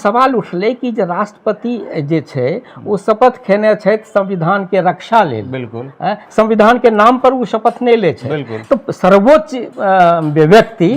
सवाल उठलै कि जे राष्ट्रपति जे छै ओ शपथ खेने छथि संविधान के रक्षा लेल। बिल्कुल। संविधान के नाम पर ओ शपथ नहि लै छै। बिल्कुल। तऽ सर्वोच्च व्यक्ति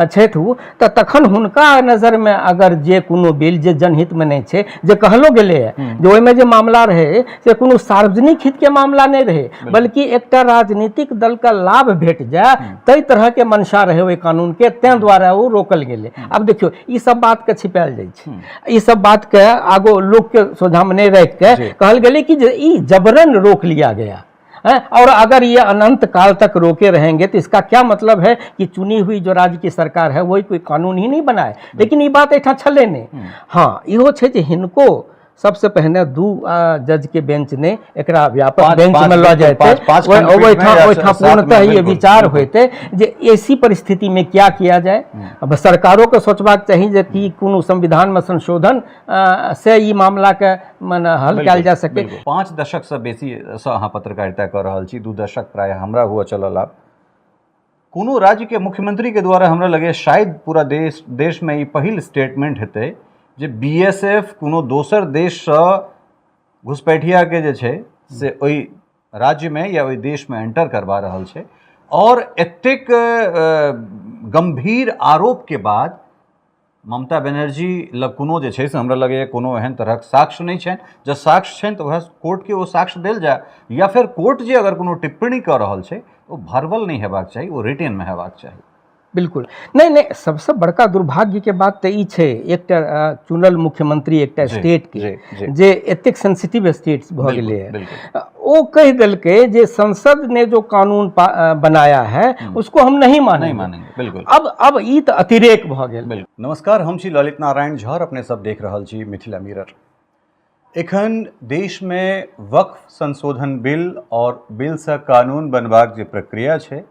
छथि ओ, तऽ तखन हुनका नजर मे अगर जे कोनो बिल जे जनहित मे नहि छै, जे कहलो गेलै जे ओहिमे जे मामला रहै से कोनो सार्वजनिक हित के मामला नहि रहै, बल्कि एकटा राजनीतिक दल के लाभ भेट जाय ताहि तरह के मंशा रहै ओहि कानून के, ताहि दुआरे ओ रोकल गेलै। आब देखियौ, ई सब बात के छिपायल जाइ छै, ई सब बात के आगो लोक के सोझा में नहीं रख के कहल गेलै कि जे ई जबरन रोक लिया गया है, और अगर ये अनंत काल तक रोके रहेंगे तो इसका क्या मतलब है कि चुनी हुई जो राज्य की सरकार है वही कोई कानून ही नहीं बनाए। लेकिन ये बात एहिठाम छलै नहि। हाँ, इहो छै जे हिनको सबसे पहिने 2 जज के बेंच ने एकरा व्यापक बेंच में ल जाते, ओहिठाम पूर्णतः ये विचार होते जे ऐसी परिस्थिति में क्या किया जाए। अब सरकारों के सोचबाक चाही जे कि कोनो संविधान में संशोधन से ई मामला के मने हल कयल जा सके। 5 दशक से बेसी से अहाँ पत्रकारिता कर रहल छी, 2 दशक प्राय हमरा हुआ चलल। आब कोनो राज्य के मुख्यमंत्री के द्वारा हमरा लगे शायद पूरा देश में ई पहिल स्टेटमेंट हेतै जे बीएसएफ कोनो दोसर देशसँ घुसपैठियाके जे छै से ओहि राज्यमे या ओहि देशमे एंटर करबा रहल छै, और एतेक गंभीर आरोपके बाद ममता बनर्जी लग कोनो जे छै से हमरा लगैए कोनो एहन तरहक साक्ष्य नहि छनि। जँ साक्ष्य छनि तऽ वएह कोर्टके ओ साक्ष्य देल जाय, या फेर कोर्ट जे अगर कोनो टिप्पणी कऽ रहल छै ओ भर्बल नहि हेबाक चाही, ओ रिटेनमे हेबाक चाही। बिल्कुल नहीं नहीं, सबसे बड़का दुर्भाग्य के बात तऽ ई छै, एकटा चुनल मुख्यमंत्री एकटा स्टेट के जे एतेक सेंसिटिव स्टेट भऽ गेलै, ओ कहि देलकै जे संसद ने जो कानून बनाया है उसको हम नहीं मानेंगे। नहीं मानेंगे, बिल्कुल। अब ई तऽ अतिरेक भऽ गेल। नमस्कार, हम छी ललित नारायण झा, अपने सब देख रहल छी मिथिला मिरर। एखन देश में वक्फ संशोधन बिल और बिल से कानून बनबाक जे प्रक्रिया छै,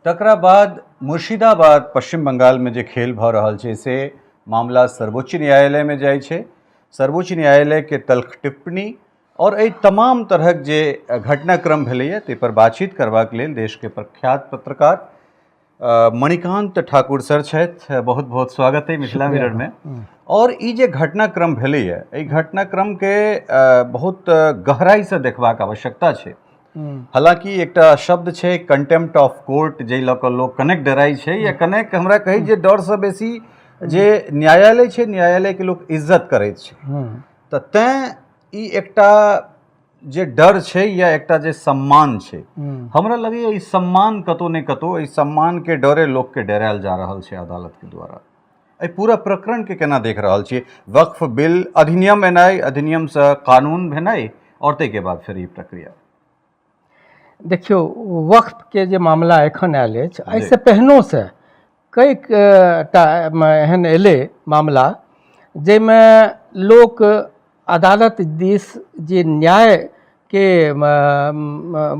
तकरा बाद मुर्शिदाबाद पश्चिम बंगाल में जे खेल भऽ रहल छै से मामला सर्वोच्च न्यायालय में जाइ छै। सर्वोच्च न्यायालय के तल्ख टिप्पणी और एहि तमाम तरहक जे घटनाक्रम भेलैए ताहि पर बातचीत करबाक लेल देश के प्रख्यात पत्रकार मणिकांत ठाकुर सर छथि। बहुत बहुत स्वागत है मिथिला मिरर में। और ई जे घटनाक्रम भेलैए एहि घटनाक्रम के बहुत गहराई से देखबाक आवश्यकता छै। हालांकि एकटा शब्द छै कंटेम्प्ट ऑफ कोर्ट, जाहि लऽ कऽ लोक कनेक डराइ छै या कनेक हमरा कहै जे डरसँ बेसी जे न्यायालय छै न्यायालयके लोक इज्जत करैत छै, तऽ तैँ ई एकटा जे डर छै या एकटा जे सम्मान छै, हमरा लगैए ई सम्मान कतौ ने कतौ एहि सम्मानके डरे लोकके डरायल जा रहल छै अदालतके द्वारा। एहि पूरा प्रकरणके केना देख रहल छियै? वक्फ बिल अधिनियम एनाइ, अधिनियमसँ कानून भेनाइ और ताहिके बाद फेर ई प्रक्रिया। देखियौ, वक्फ के जे मामला एखन आयल अछि, एहिसँ पहिनोसँ कईटा एहन एलै मामला जाहिमे लोक अदालत दिस जे न्याय के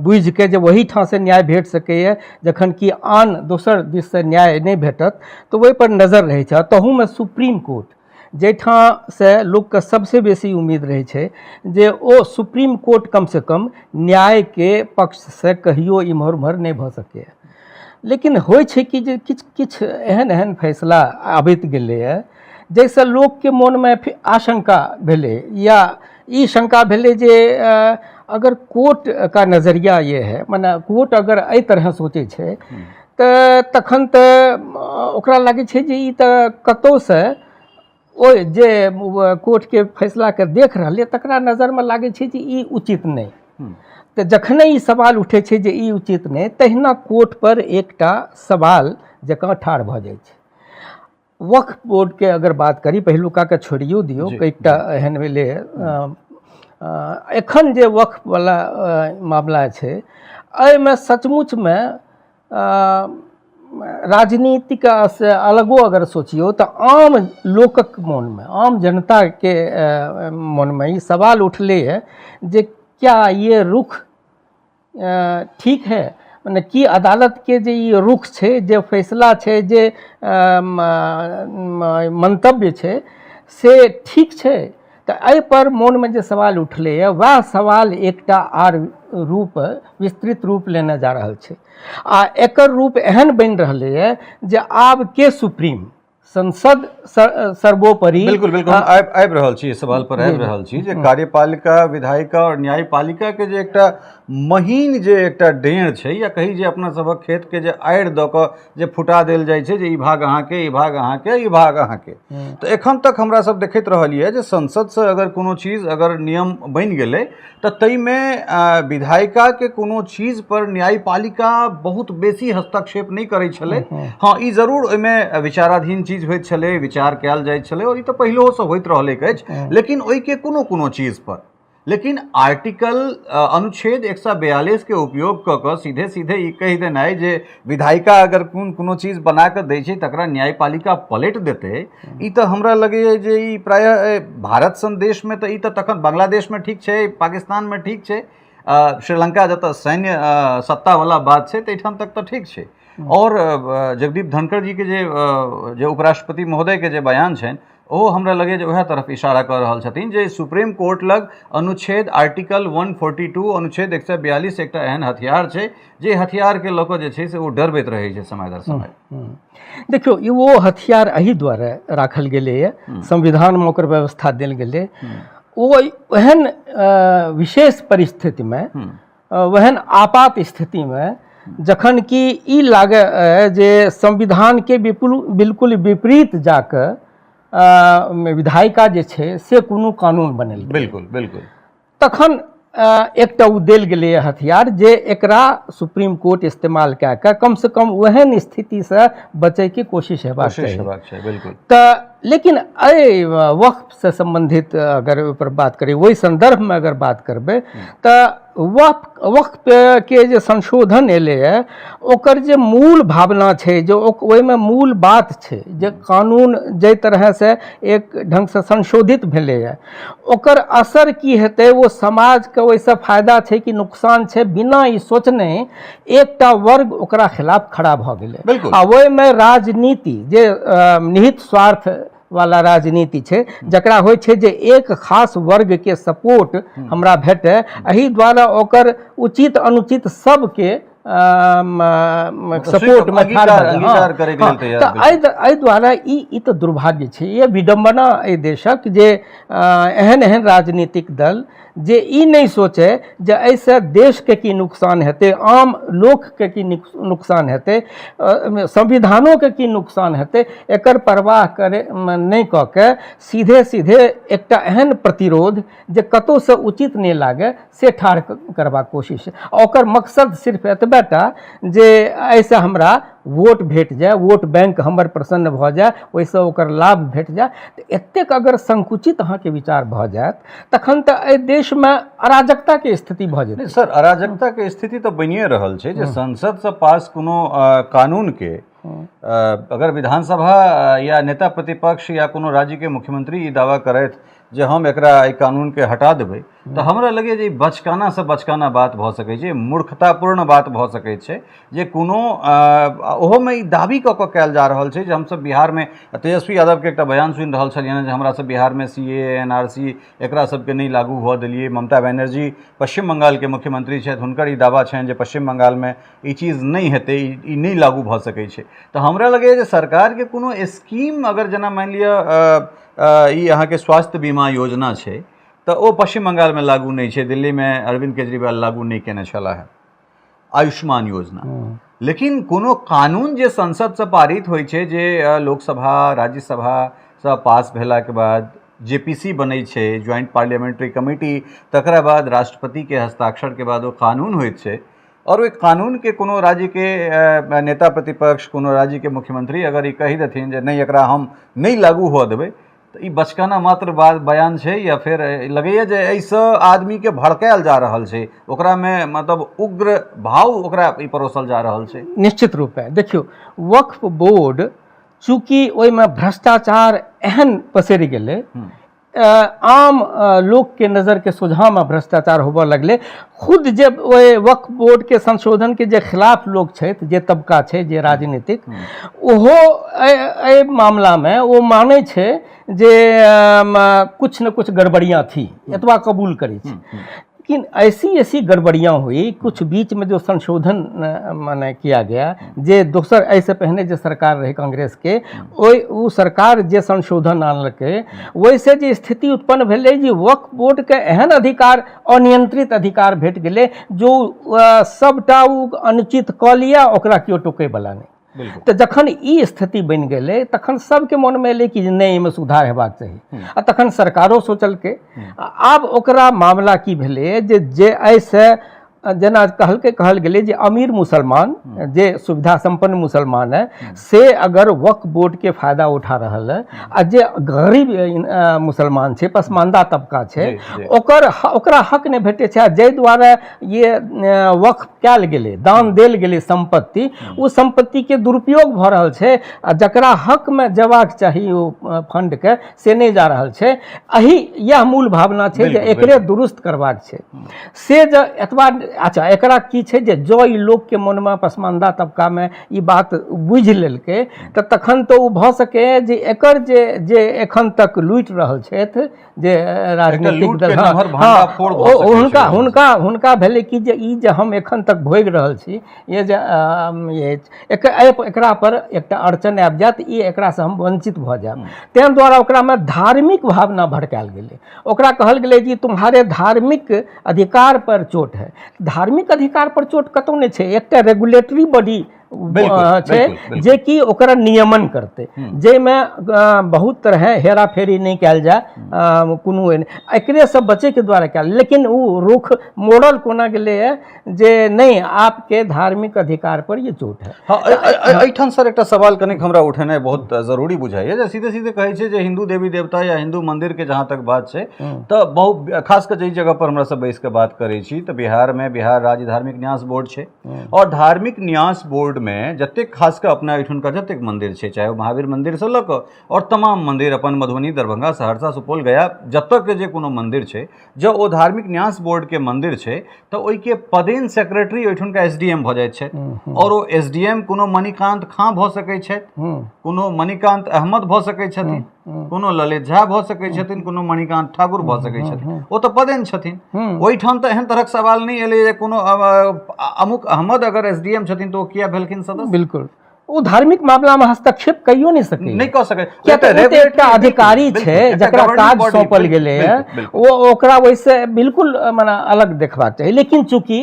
बुझिके जे ओहिठामसँ न्याय भेट सकैए, जखन कि आन दोसर दिससँ न्याय नहि भेटत, तऽ ओहिपर नजर रहै छै। तहूमे सुप्रीम कोर्ट, जाहिठामसँ लोकके सबसँ बेसी उम्मीद रहै छै जे ओ सुप्रीम कोर्ट कमसँ कम न्यायके पक्षसँ कहियो इम्हर उम्हर नहि भऽ सकैए। लेकिन होइ छै कि जे किछु किछु एहन एहन फैसला आबैत गेलैए जाहिसँ लोकके मोनमे आशंका भेलै या ई शंका भेलै जे अगर कोर्ट का नजरिया ये है, मने कोर्ट अगर एहि तरह सोचै छै तऽ तखन तऽ ओकरा लागै छै जे ई तऽ कतहुसँ ओहि जे कोर्टके फैसलाके देख रहलै तकरा नजरमे लागै छै जे ई उचित नहि। तऽ जखने ई सवाल उठै छै जे ई उचित नहि, तहिना कोर्ट पर एकटा सवाल जकाँ ठाढ़ भऽ जाइ छै। वक्फ बोर्डके अगर बात करी, पहिलुकाके छोड़ियो दियौ, कईटा एहन भेलै। एखन जे वक्फवला मामला छै एहिमे सचमुचमे राजनीतिक से अलगो अगर सोचियौ तऽ आम लोकक मोनमे, आम जनताके मोनमे ई सवाल उठलै हँ जे क्या ये रुख ठीक है, मने की अदालत के जे ई रुख छै, जे फैसला छै, जे मंतव्य छै से ठीक छै? तऽ एहिपर मोनमे जे सवाल उठलैए वएह सवाल एकटा आर रूप, विस्तृत रूप लेने जा रहल छै आ एकर रूप एहन बनि रहलैए जे आब के सुप्रीम, संसद सर्वोपरि। बिल्कुल बिल्कुल, हम आबि आबि रहल छी, सवाल पर आबि रहल छी जे कार्यपालिका, विधायिका आओर न्यायपालिका के जे एकटा महीन जे एकटा डेढ़ छै, या कही जे अपना सभक खेत के जे आड़ि दऽ कऽ जे फुटा देल जाइ छै जे ई भाग अहाँके, ई भाग अहाँके, ई भाग अहाँके, तऽ एखन तक हमरा सब देखैत रहलियै जे संसदसँ अगर कोनो चीज अगर नियम बनि गेलै तऽ ताहिमे विधायिकाके कोनो चीज पर न्यायपालिका बहुत बेसी हस्तक्षेप नहि करै छलै। हँ, ई जरूर ओहिमे विचाराधीन चीज होइत छलै, विचार कयल जाइत छलै, आओर ई तऽ पहिलहोसँ होइत रहलैक अछि, लेकिन ओहिके कोनो कोनो चीज पर। लेकिन आर्टिकल अनुच्छेद 142 के उपयोग कऽ कऽ सीधे सीधे ई कहि देनाइ जे विधायिका अगर कोन कोनो चीज बना कऽ दै छै तकरा न्यायपालिका पलटि देतै, ई तऽ हमरा लगैए जे ई प्रायः भारत सन देशमे तऽ ई तऽ तखन बांग्लादेशमे ठीक छै, पाकिस्तानमे ठीक छै, श्रीलंका जतऽ सैन्य सत्तावला बात छै ताहिठाम तक तऽ ठीक छै। आओर जगदीप धनखड़ जीके जे जे उपराष्ट्रपति महोदयके जे बयान छनि ओहो हमरा लगैए जे उएह तरफ इशारा कऽ रहल छथिन जे सुप्रीम कोर्ट लग अनुच्छेद आर्टिकल 142, अनुच्छेद 142 एकटा एहन हथियार छै जे हथियारके लऽ कऽ जे छै से ओ डरबैत रहै छै समय दर समय। देखियौ, ई ओ हथियार एहि दुआरे राखल गेलैए, संविधानमे ओकर व्यवस्था देल गेलै, ओ एहन विशेष परिस्थितिमे, ओहन आपात स्थितिमे जखन कि ई लागै जे संविधानके बिल्कुल विपरीत जाकऽ विधायिका जे छै से कोनो कानून बनेलकै, बिल्कुल बिल्कुल, तखन एकटा ओ देल गेलैए हथियार जे एकरा सुप्रीम कोर्ट इस्तेमाल कए कऽ कमसँ कम ओहन स्थितिसँ बचैके कोशिश हेबाक चाही। बिल्कुल। तऽ लेकिन एहि वक्फसँ सम्बन्धित अगर ओहिपर बात करी, ओहि सन्दर्भमे अगर बात करबै तऽ वक्फ के जे संशोधन एलैए ओकर जे मूल भावना छै, जे ओहिमे मूल बात छै जे कानून जाहि तरहसँ एक ढङ्गसँ संशोधित भेलैए ओकर असर की हेतै, ओ समाजके ओहिसँ फायदा छै कि नुकसान छै, बिना ई सोचने एकटा वर्ग ओकरा खिलाफ खड़ा भऽ गेलै। आ ओहिमे राजनीति जे निहित स्वार्थ वाला राजनीति छै, जकरा होइ छै जे एक खास वर्गके सपोर्ट हमरा भेटै, एहि द्वारा ओकर उचित अनुचित सबके सपोर्टमे ठाढ़। तऽ एहि दुआरे ई तऽ दुर्भाग्य छै, ई विडम्बना एहि देशक जे एहन एहन राजनीतिक दल जे ई नहि सोचै जे एहिसँ देशके की नुकसान हेतै, आम लोकके की नुकसान हेतै, संविधानोके की नुकसान हेतै, एकर परवाह करे नहि कऽ के सीधे सीधे एकटा एहन प्रतिरोध जे कतहुसँ उचित नहि लागै से ठाढ़ करबाक कोशिश। ओकर मकसद सिर्फ एतबे टा जे एहिसँ हमरा वोट भेट जाय, वोट बैंक हमर प्रसन्न भऽ जाय, ओहिसँ ओकर लाभ भेट जाय। तऽ एतेक अगर संकुचित अहाँके विचार भऽ जायत तखन तऽ एहि देशमे अराजकताके स्थिति भऽ जेतै। सर, अराजकताके स्थिति तऽ बनिए रहल छै जे संसदसँ पास कोनो कानूनके अगर विधानसभा या नेता प्रतिपक्ष या कोनो राज्यके मुख्यमंत्री ई दावा करथि जे हम एकरा एहि कानूनके हटा देबै, तऽ हमरा लगैए जे ई बचकानासँ बचकाना बात भऽ सकै छै, मूर्खतापूर्ण बात भऽ सकै छै जे कोनो ओहोमे ई दाबी कऽ कऽ कयल जा रहल छै जे हमसब बिहारमे, तेजस्वी यादवके एकटा बयान सुनि रहल छलियनि जे हमरा सब बिहारमे C A N R C एकरा सबके नहि लागू हुअ देलियै। ममता बनर्जी पश्चिम बंगालके मुख्यमंत्री छथि, हुनकर ई दावा छनि जे पश्चिम बंगालमे ई चीज नहि हेतै, ई नहि लागू भऽ सकै छै। तऽ हमरा लगैए जे सरकारके कोनो स्कीम अगर जेना मानि लिअ ई अहाँके स्वास्थ्य बीमा योजना छै तऽ ओ पश्चिम बंगालमे लागू नहि छै, दिल्लीमे अरविंद केजरीवाल लागू नहि केने छलाह हेँ आयुष्मान योजना। लेकिन कोनो कानून जे संसदसँ पारित होइ छै, जे लोकसभा राज्यसभासँ पास भेलाके बाद जे पी सी बनै छै, ज्वाइंट पार्लियामेंट्री कमिटी, तकरा बाद राष्ट्रपतिके हस्ताक्षरके बाद ओ कानून होइत छै, आओर ओहि कानूनके कोनो राज्यके नेता प्रतिपक्ष, कोनो राज्यके मुख्यमंत्री अगर ई कहि देथिन जे नहि एकरा हम नहि लागू हुअ देबै, तऽ ई बचकाना मात्र बात बयान छै या फेर लगैए जे एहिसँ आदमीके भड़कायल जा रहल छै, ओकरामे मतलब उग्र भाव ओकरा ई परोसल जा रहल छै? निश्चित रूपे देखियौ, वक्फ बोर्ड चूँकि ओहिमे भ्रष्टाचार एहन पसरि गेलै, आम लोकके नजरके सोझाँमे भ्रष्टाचार होबऽ लगलै, खुद जे ओहि वक्फ बोर्डके संशोधनके जे खिलाफ लोक छथि, जे तबका छै, जे राजनीतिक, ओहो एहि मामलामे ओ मानै छै जे किछु ने किछु गड़बड़ियाँ थी, एतबा कबूल करै छै। लेकिन ऐसी ऐसी गड़बड़ियाँ हुई, कुछ बीच में जो संशोधन माने किया गया, जे दोसर एहिसँ पहिने जे सरकार रहै कांग्रेस के, ओहि ओ सरकार जे संशोधन आनलकै, ओहिसँ जे स्थिति उत्पन्न भेलै जे वक्फ बोर्डके एहन अधिकार, अनियंत्रित अधिकार भेट गेलै जो सबटा ओ अनुचित कऽ लिअ, ओकरा केओ टोकैवला नहि। तऽ जखन ई स्थिति बनि गेलै तखन सबके मोनमे एलै कि जे नहि, एहिमे सुधार हेबाक चाही। आ तखन सरकारो सोचलकै। आब ओकरा मामला की भेलै जे जे एहिसँ जेना कहलकै, कहल गेलै जे अमीर मुसलमान, जे सुविधा सम्पन्न मुसलमान है, से अगर वक्फ बोर्डके फायदा उठा रहल है आ जे गरीब मुसलमान छै, पसमानदा तबका छै, ओकर ओकरा हक नहि भेटै छै। आ जाहि दुआरे ये वक्फ कयल गेलै, दान देल गेलै सम्पत्ति, ओ सम्पत्तिके दुरुपयोग भऽ रहल छै आ जकरा हकमे जेबाक चाही ओ फंडके, से नहि जा रहल छै। एहि इएह मूल भावना छै जे एकरे दुरुस्त करबाक छै। से जे एतबा अच्छा, एकरा की छै जे जँ ई लोकके मोनमे, पसमानदा तबकामे ई बात बुझि लेलकै तऽ तखन तऽ ओ भऽ सकै जे एकर जे जे एखन तक लूटि रहल छथि जे राजनीतिक दल, हँ, हुनका हुनका हुनका भेलै कि जे ई जे हम एखन तक भोगि रहल छी, ये जे एकरा पर एकटा अड़चन आबि जायत, ई एकरासँ हम वञ्चित भऽ जायब। ताहि दुआरे ओकरामे धार्मिक भावना भड़कायल गेलै। ओकरा कहल गेलै कि तुम्हारे धार्मिक अधिकार पर चोट है। धार्मिक अधिकार पर चोट कतहु नहि छै। एकटा रेगुलेटरी बॉडी छै जे कि ओकरा नियमन करतै, जाहिमे बहुत तरह हेराफेरी नहि कयल जाय, कोनो एकरेसँ बचैके द्वारा कयल। लेकिन ओ रुख मोड़ल कोना गेलैए जे नहि, आपके धार्मिक अधिकार पर ये चोट है। हँ, एहिठाम सर एकटा सवाल कनिक हमरा उठेनाइ बहुत जरूरी बुझाइए जे सीधे सीधे कहै छै जे हिन्दू देवी देवता या हिन्दू मन्दिरके जहाँ तक बात छै तऽ बहुत खास कऽ जाहि जगह पर हमरा सब बैस कऽ बात करै छी तऽ बिहारमे बिहार राज्य धार्मिक न्यास बोर्ड छै आओर धार्मिक न्यास बोर्डमे जतेक खास कऽ अपना एहिठुनका जतेक मन्दिर छै, चाहे ओ महावीर मन्दिरसँ लऽ कऽ आओर तमाम मन्दिर अपन मधुबनी, दरभंगा, सहरसा, सुपौल, गया, जतऽके जे कोनो मन्दिर छै, जँ ओ धार्मिक न्यास बोर्डके मन्दिर छै तऽ ओहिके पदेन सेक्रेटरी ओहिठुनका एस डी एम भऽ जाइत छथि। आओर ओ एस डी एम कोनो मणिकान्त खाँ भऽ सकैत छथि, कोनो मणिकान्त अहमद भऽ सकैत छथिन, कोनो ललित झा भऽ सकैत छथिन, कोनो मणिकान्त ठाकुर भऽ सकैत छथिन। ओ तऽ पदेन छथिन। ओहिठाम तऽ एहन तरहक सवाल नहि एलै जे कोनो अमुक अहमद अगर एस डी एम छथिन तऽ ओ किया भेलखिन सदस्य। बिल्कुल, ओ धार्मिक मामलामे हस्तक्षेप कहियो नहि सकै, नहि कऽ सकै। किया तऽ ओ तऽ एकटा अधिकारी छै जकरा काज सौंपल गेलैए, ओ ओकरा ओहिसँ बिल्कुल मने अलग देखबाक चाही। लेकिन चूँकि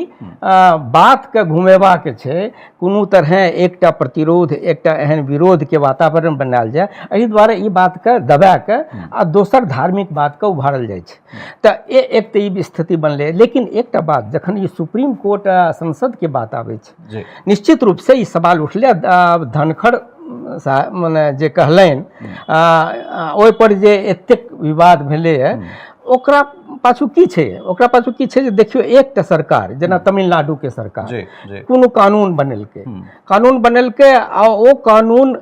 बातके घुमेबाक छै, कोनो तरहे एकटा प्रतिरोध, एकटा एहन विरोधके वातावरण बनायल जाय, एहि दुआरे ई बातके दबा कऽ आ दोसर धार्मिक बातके उभारल जाइ छै। तऽ एक तऽ ई स्थिति बनलै। लेकिन एकटा बात, जखन ई सुप्रीम कोर्ट आ संसदके बात आबै छै, निश्चित रूपसँ ई सवाल उठलै। धनखड़ मने जे कहलनि, ओहिपर जे एतेक विवाद भेलैए, ओकरा पाछू की छै? ओकरा पाछू की छै जे देखियौ, एकटा सरकार जेना तमिलनाडुके सरकार कोनो कानून बनेलकै, कानून बनेलकै आ ओ कानून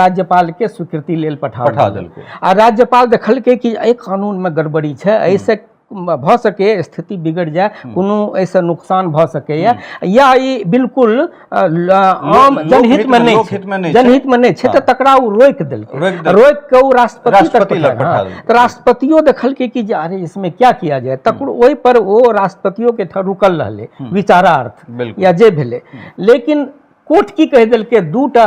राज्यपालके स्वीकृति लेल पठा देलकै। आ राज्यपाल देखलकै कि एहि कानूनमे गड़बड़ी छै, एहिसँ भऽ सकैए स्थिति बिगड़ि जाय, कोनो एहिसँ नुकसान भऽ सकैए या ई बिल्कुल आम जनहितमे नहि छै, जनहितमे नहि छै, तऽ तकरा ओ रोकि देलकै। रोकि कऽ ओ राष्ट्रपति तक। तऽ राष्ट्रपतियो देखलकै कि जे अरे, इसमें क्या किया जाए? तकर ओहि पर ओ राष्ट्रपतियोके रुकल रहलै विचारार्थ या जे भेलै। लेकिन कोर्ट की कहि देलकै? दूटा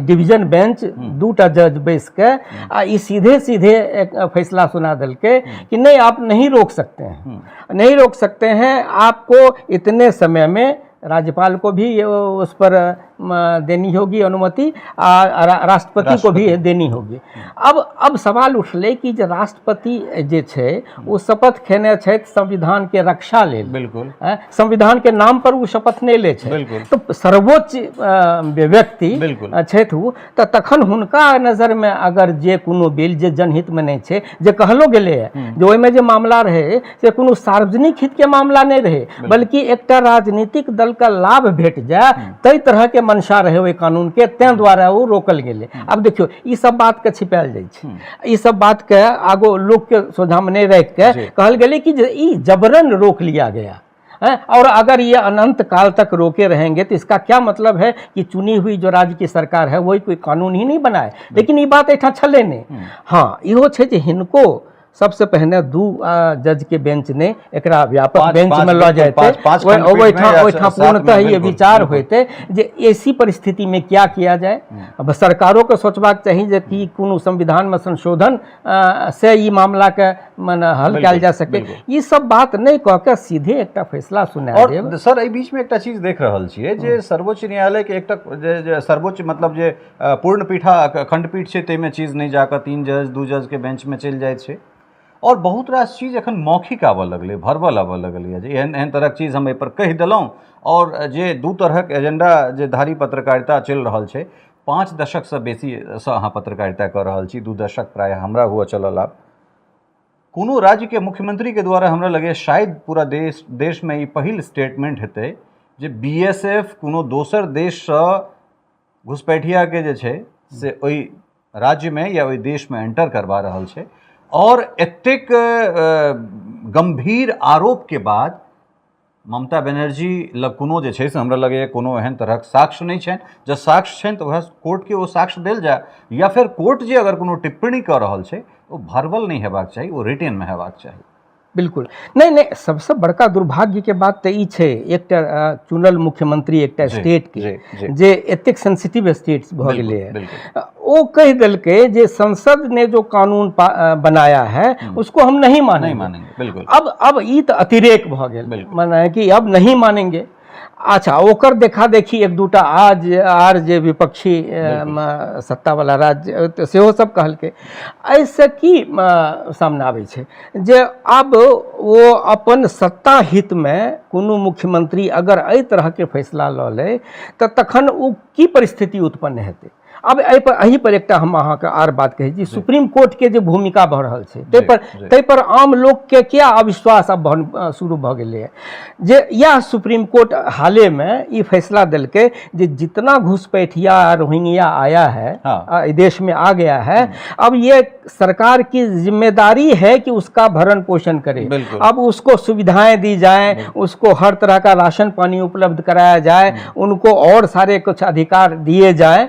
डिवीजन बेंच, दूटा जज बैस के आ ई सीधे सीधे एक फैसला सुना देलकै कि नहीं, आप नहीं रोक सकते हैं, नहीं रोक सकते हैं। आपको इतने समय में राज्यपाल को भी उस पर देनी होगी अनुमति आ राष्ट्रपति को भी देनी होगी। अब सवाल उठलै कि जे राष्ट्रपति जे छै ओ शपथ खेने छथि संविधानके रक्षा लेल। संविधानके नाम पर ओ शपथ नहि लै छै। तऽ सर्वोच्च व्यक्ति छथि ओ, तऽ तखन हुनका नजरमे अगर जे कोनो बिल जे जनहितमे नहि छै, जे कहलो गेलैए जे ओहिमे जे मामला रहै से कोनो सार्वजनिक हितके मामला नहि रहै, बल्कि एकटा राजनीतिक दलके लाभ भेट जाय ताहि तरहके मंशा रहै ओहि कानूनके, ताहि दुआरे ओ रोकल गेलै। आब देखियौ, ई सब बातके छिपायल जाइ छै। ई सब बातके आगो लोकके सोझामे नहि राखि के कहल गेलै कि जे ई जबरन रोक लिया गया है और अगर ये अनंत काल तक रोके रहेंगे तो इसका क्या मतलब है कि चुनी हुई जो राज्य की सरकार है वही कोई कानून ही नहीं बनाए? लेकिन ई बात एहिठाम छलै नहि। हँ, इहो छै जे हिनको सबसे पहिने 2 जज के बेंच ने एकरा व्यापक पाँच- बेंच पाँच में लऽ बिल्कुल, जाते, पाँच खंडपीठ में ओहिठाम या ओहिठाम सात में, पूर्णतः ये बिल्कुल, विचार बिल्कुल। होते जे ऐसी परिस्थिति में क्या किया जाए। अब सरकारों के सोचबाक चाही जे कि कोनो संविधान में संशोधन से ई मामला के मने हल कयल जा सके। ई सब बात नहि कऽ के सीधे एकटा फैसला सुना और देब। सर, एहि बीचमे एकटा चीज देख रहल छियै जे सर्वोच्च न्यायालयके एकटा जे जे सर्वोच्च मतलब जे पूर्ण पीठा खंडपीठ छै, ताहिमे चीज नहि जाकऽ 3 जज 2 जजके बेंचमे चलि जाइ छै। और बहुत रास चीज एखन मौखिक आबऽ लगलै, भरबल आबऽ लगलैए जे एहन एहन तरहक चीज हम एहिपर कहि देलहुँ। और जे 2 तरहक एजेंडा जे धारी पत्रकारिता चलि रहल छै, 5 दशकसँ बेसीसँ अहाँ पत्रकारिता कऽ रहल छी, 2 दशक प्रायः हमरा हुअ चलल आब। कोनो राज्यके मुख्यमंत्रीके द्वारा हमरा लगैए शायद पूरा देशमे ई पहिल स्टेटमेंट हेतै जे BSF कोनो दोसर देशसँ घुसपैठियाके जे छै से ओहि राज्यमे या ओहि देशमे एंटर करबा रहल छै। और एतेक गंभीर आरोपके बाद ममता बनर्जी लग कोनो जे छै से हमरा लगैए कोनो एहन तरहक साक्ष्य नहि छनि। जँ साक्ष्य छनि तऽ वएह कोर्टके ओ साक्ष्य देल जाय, या फेर कोर्ट जे अगर कोनो टिप्पणी कऽ रहल छै ओ भरबल नहि हेबाक चाही, ओ रिटेनमे हेबाक चाही। बिल्कुल नहि, नहि, सबसँ बड़का दुर्भाग्यके बात तऽ ई छै, एकटा चुनल मुख्यमंत्री एकटा स्टेट के जे एतेक सेंसिटिव स्टेट भऽ गेलै, ओ कहि देलकै जे संसद ने जो कानून बनाया है उसको हम नहीं मानेंगे। नहीं मानेंगे, बिल्कुल। अब ई तऽ अतिरेक भऽ गेल, माने कि अब नहीं मानेंगे। अच्छा, ओकर देखा देखी एक दूटा आज आर जे विपक्षी सत्ता वाला राज्य सेहो सब कहलकै। एहिसँ की सामने आबै छै जे आब ओ अपन सत्ता हितमे कोनो मुख्यमंत्री अगर एहि तरहके फैसला लऽ लै तऽ तखन ओ की परिस्थिति उत्पन्न हेतै। अब एहि पर एकटा हम अहाँके आर बात कहै छी, सुप्रीम कोर्ट के जे भूमिका भऽ रहल छै ताहि पर आम लोकके किया अविश्वास आब शुरू भऽ गेलैए। जे इएह सुप्रीम कोर्ट हालेमे ई फैसला देलकै जे जितना घुसपैठिया रोहिंग्या आया है, देश में आ गया है, अब ये सरकार की जिम्मेदारी है कि उसका भरण पोषण करे, अब उसको सुविधाएं दी जाएं, उसको हर तरह का राशन पानी उपलब्ध कराया जाए, उनको और सारे कुछ अधिकार दिए जाएं।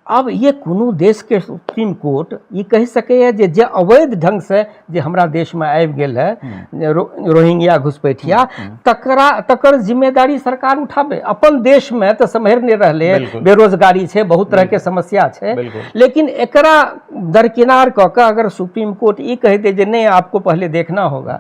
अब ये कोनो देश के सुप्रीम कोर्ट ये कहि सकैए जे जे अवैध ढंग से जे हमरा देश में आबि गेल है रोहिंग्या घुसपैठिया, तकर जिम्मेदारी सरकार उठाबे। अपन देश में तऽ सम्हरि नहि रहलै, बेरोजगारी छै, बहुत तरह के समस्या छै, लेकिन एकरा दरकिनार कऽ के अगर सुप्रीम कोर्ट ई कहि दे जे नहीं आपको पहले देखना होगा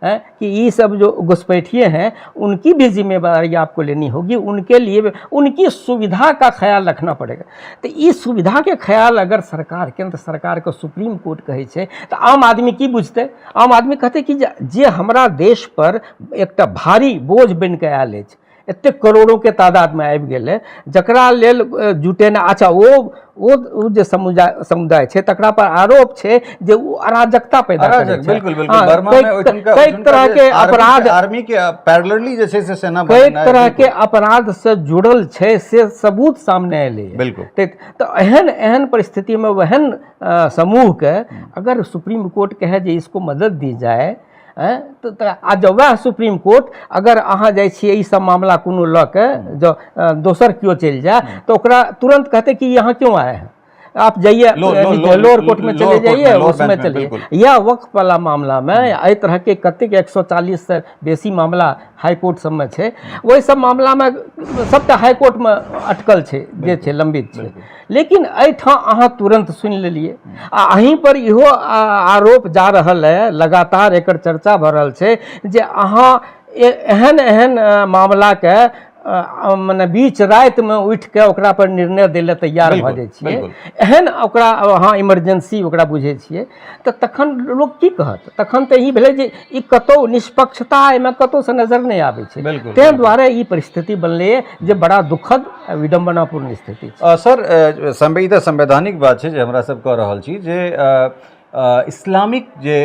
है कि ये सब जो घुसपैठिए हैं उनकी भी जिम्मेदारी आपको लेनी होगी, उनके लिए उनकी सुविधा का ख्याल रखना पड़ेगा। तो ये सुविधा के ख्याल अगर सरकार, केंद्र सरकार के सुप्रीम कोर्ट कहै छै तो आम आदमी की बुझतै? आम आदमी कहतै कि जे हमरा देश पर एकटा भारी बोझ बनि कऽ आयल अछि, एतेक करोड़ों के तादाद में आबि गेलै, जकरा लेल जुटेना। अच्छा, ओ जे समुदाय छै तकरा पर आरोप छै जे ओ अराजकता पैदा करै अराजक, छै। बिल्कुल, बिल्कुल। हाँ, बर्मा में ओहिठुनका कई ओहिठुनका तरह जे के आर्मी अपराध, आर्मी के पैरेलली जे छै से सेना कई बनेनाइ, तरह के बिल्कुल। अपराध से जुड़ल छै से सबूत सामने एलै। बिल्कुल। तऽ एहन एहन परिस्थिति में वहन समूह के अगर सुप्रीम कोर्ट कहे जे इसको मदद दी जाए, तऽ आ जँ वएह सुप्रीम कोर्ट अगर अहाँ जाइ छियै ई सब मामला कोनो लऽ के जँ दोसर केओ चलि जाए तऽ ओकरा तुरंत कहते कि यहाँ क्यों आए हैं आप, जाइए लोअर कोर्ट में चले लोअर कोर्ट जाइए, में, लोअर उसमें बेंच में, चलिए। बिल्कुल। यह वक्फ वाला मामला में एहि तरह के कतेक 140 से बेसी मामला हाई कोर्ट सबमे छै, ओहि सब मामला में सबटा हाई कोर्ट में अटकल छै, जे छै लंबित छै। लेकिन एहिठाम अहाँ तुरंत सुनि लेलियै आ अहीं पर इहो आरोप जा रहल है, लगातार एकर चर्चा भऽ रहल छै जे अहाँ एहन एहन मामलाके मने बीच रातिमे उठि कऽ ओकरा पर निर्णय दै लए तैयार भऽ जाइ छियै, एहन ओकरा अहाँ इमरजेंसी ओकरा बुझै छियै, तऽ तखन लोक की कहत? तखन तऽ ई भेलै जे ई कतहु निष्पक्षता एहिमे कतहुसँ नजर नहि आबै छै। ताहि दुआरे ई परिस्थिति बनलैए जे बड़ा दुखद विडम्बनापूर्ण स्थिति छै। सर, ई तऽ संवैधानिक बात छै जे हमरा सब कऽ रहल छी जे इस्लामिक जे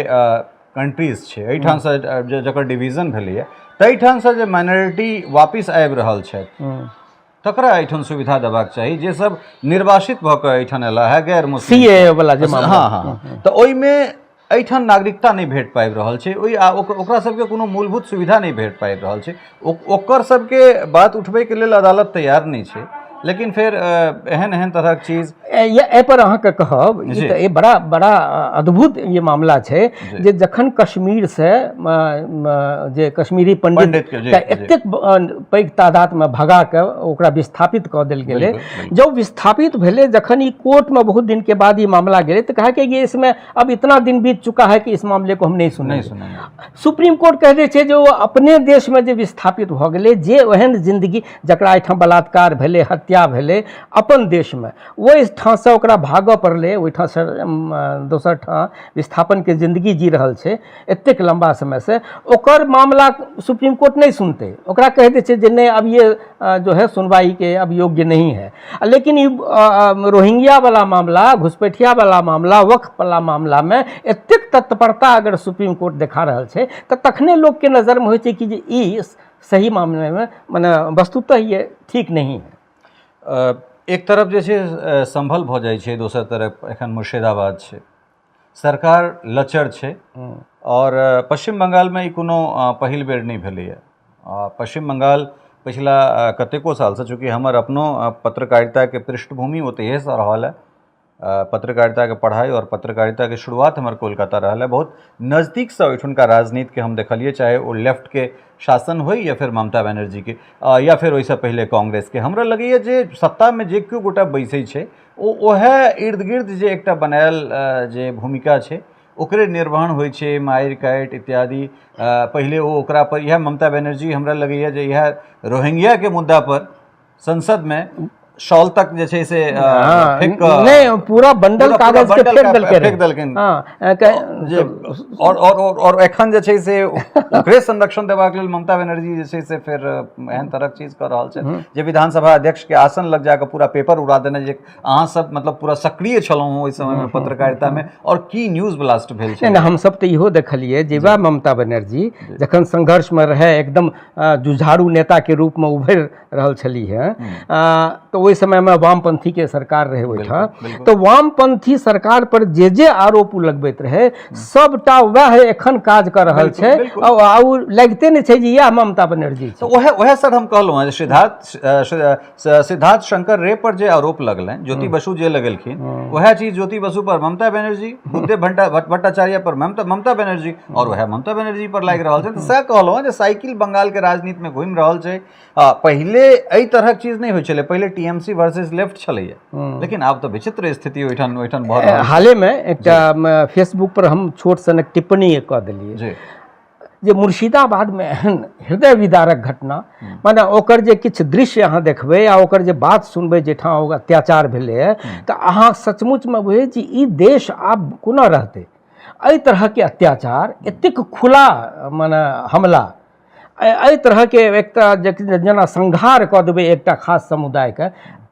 कंट्रीज छै एहिठामसँ जकर डिवीजन भेलैए ताहिठामसँ जे माइनॉरिटी वापिस आबि रहल छथि तकरा एहिठाम सुविधा देबाक चाही। जे सब निर्वासित भऽ कऽ एहिठाम एला है गैर मुस्लिम, CAA वाला जे मामला। हाँ, हाँ, तऽ ओहिमे एहिठाम नागरिकता नहि भेट पाबि रहल छै, ओहि ओकरा सबके कोनो मूलभूत सुविधा नहि भेट पाबि रहल छै, ओकर सबके बात उठबैके लेल अदालत तैयार नहि छै। लेकिन फेर एहन एहन तरहक चीज एहि पर अहाँके कहब, ई तऽ ई बड़ा बड़ा अद्भुत ई मामला छै जे जखन कश्मीर से जे कश्मीरी पंडित पंडित के, के एतेक पैघ तादादमे भगा कऽ ओकरा विस्थापित कऽ देल गेलै। जब विस्थापित भेलै, जखन ई कोर्टमे बहुत दिन के बाद ई मामला गेलै, तऽ कहा कि ये इसमें अब इतना दिन बीत चुका है कि इस मामले को हम नहीं सुनेंगे। नहीं सुनेंगे। सुप्रीम कोर्ट कह दै छै जे ओ अपने देशमे जे विस्थापित भऽ गेलै, जे ओहन जिंदगी जकरा एहिठाम बलात्कार भेलै, हत्या भेलै अपन देशमे, ओहिठामसँ ओकरा भागऽ पड़लै, ओहिठामसँ दोसर ठाम विस्थापनके जिंदगी जी रहल छै एतेक लम्बा समयसँ, ओकर मामला सुप्रीम कोर्ट नहि सुनतै। ओकरा कहि दै छै जे नहि, अब ये जो है सुनवाई के अब योग्य नहीं है। लेकिन ई रोहिंग्या वाला मामला, घुसपैठिया वाला मामला, वक्फ वाला मामलामे एतेक तत्परता अगर सुप्रीम कोर्ट देखा रहल छै, तऽ तखने लोकके नजरमे होइ छै कि जे ई सही मामलेमे मने वस्तुतः ये ठीक नहीं है। एक तरफ जे छै संभल भऽ जाइ छै, दोसर तरफ एखन मुर्शिदाबाद छै। सरकार लचर छै आओर पश्चिम बंगालमे ई कोनो पहिल बेर नहि भेलैए। पश्चिम बंगाल पछिला कतेको सालसँ, चूँकि हमर अपनो पत्रकारिताके पृष्ठभूमि ओतहिएसँ रहल हँ, पत्रकारिताके पढ़ाइ आओर पत्रकारिताके शुरुआत हमर कोलकाता रहल है। बहुत नजदीकसँ ओहिठुनका राजनीतिके हम देखलियै, चाहे ओ लेफ्टके शासन होइ या फेर ममता बनर्जीके या फेर ओहिसँ पहिले कांग्रेसके। हमरा लगैए जे सत्तामे जे केओ गोटा बैसै छै, ओ ओएह इर्द गिर्द जे एकटा बनायल जे भूमिका छै, ओकरे निर्वहन होइ छै, मारि काटि इत्यादि। पहिले ओ ओकरा पर इएह ममता बनर्जी, हमरा लगैए जे इएह रोहिंग्याके मुद्दा पर संसदमे शॉल तक जे छै से फेंक कऽ नहि, पूरा बंडल कागज के फेंक देलकै। फेंक देलखिन जे और और और और एखन जे छै से ओकरे संरक्षण देबाक लेल ममता बनर्जी जे छै से फेर एहन तरहक चीज कऽ रहल छै जे विधानसभा अध्यक्ष के आसन लग जाकऽ पूरा पेपर उड़ा देने, जे अहाँ सब मतलब पूरा सक्रिय छलहुँ ओहि समय मे पत्रकारिता मे और की न्यूज ब्लास्ट भेल छै। नहि, हमसब तऽ इहो देखलियै जे वएह ममता बनर्जी जखन संघर्षमे रहै, एकदम जुझारू नेताके रूपमे उभरि रहल छलीह हेँ, तऽ ओहि समयमे वामपंथीके सरकार रहै ओहिठाम, तऽ वामपंथी सरकार पर जे जे आरोप ओ लगबैत रहै, सबटा वएह एखन काज कऽ रहल छै आ ओ लगिते नहि छै जे इएह ममता बनर्जी छै। तऽ वएह सर हम कहलहुँ हेँ जे सिद्धार्थ सिद्धार्थ शंकर रे पर जे आरोप लगलनि, ज्योति बसु जे लगेलखिन, वएह चीज ज्योति बसु पर ममता बनर्जी, बुद्धदेव भट्टाचार्य पर ममता ममता बनर्जी और वएह ममता बनर्जी पर लागि रहल छै। तऽ सएह कहलहुँ हेँ जे साइकिल बंगालके राजनीतिमे घुमि रहल छै। पहिले एहि तरहक चीज नहि होइ छलै, पहिले टीएमसी वर्सेस लेफ्ट छलैया, लेकिन आब तऽ विचित्र स्थिति ओहिठाम ओहिठाम भऽ रहल। हालेमे एकटा फेसबुक पर हम छोट सनक टिप्पणी कऽ देलियै जे मुर्शिदाबादमे एहन हृदय विदारक घटना, माने ओकर जे किछु दृश्य अहाँ देखबै आ ओकर जे बात सुनबै, जाहिठाम ओ अत्याचार भेलै, तऽ अहाँ सचमुचमे बुझै जे ई देश आब कोना रहतै। एहि तरहके अत्याचार, एतेक खुला माने हमला, एहि तरहके एकटा जेना संहार कऽ देबै एकटा खास समुदायके,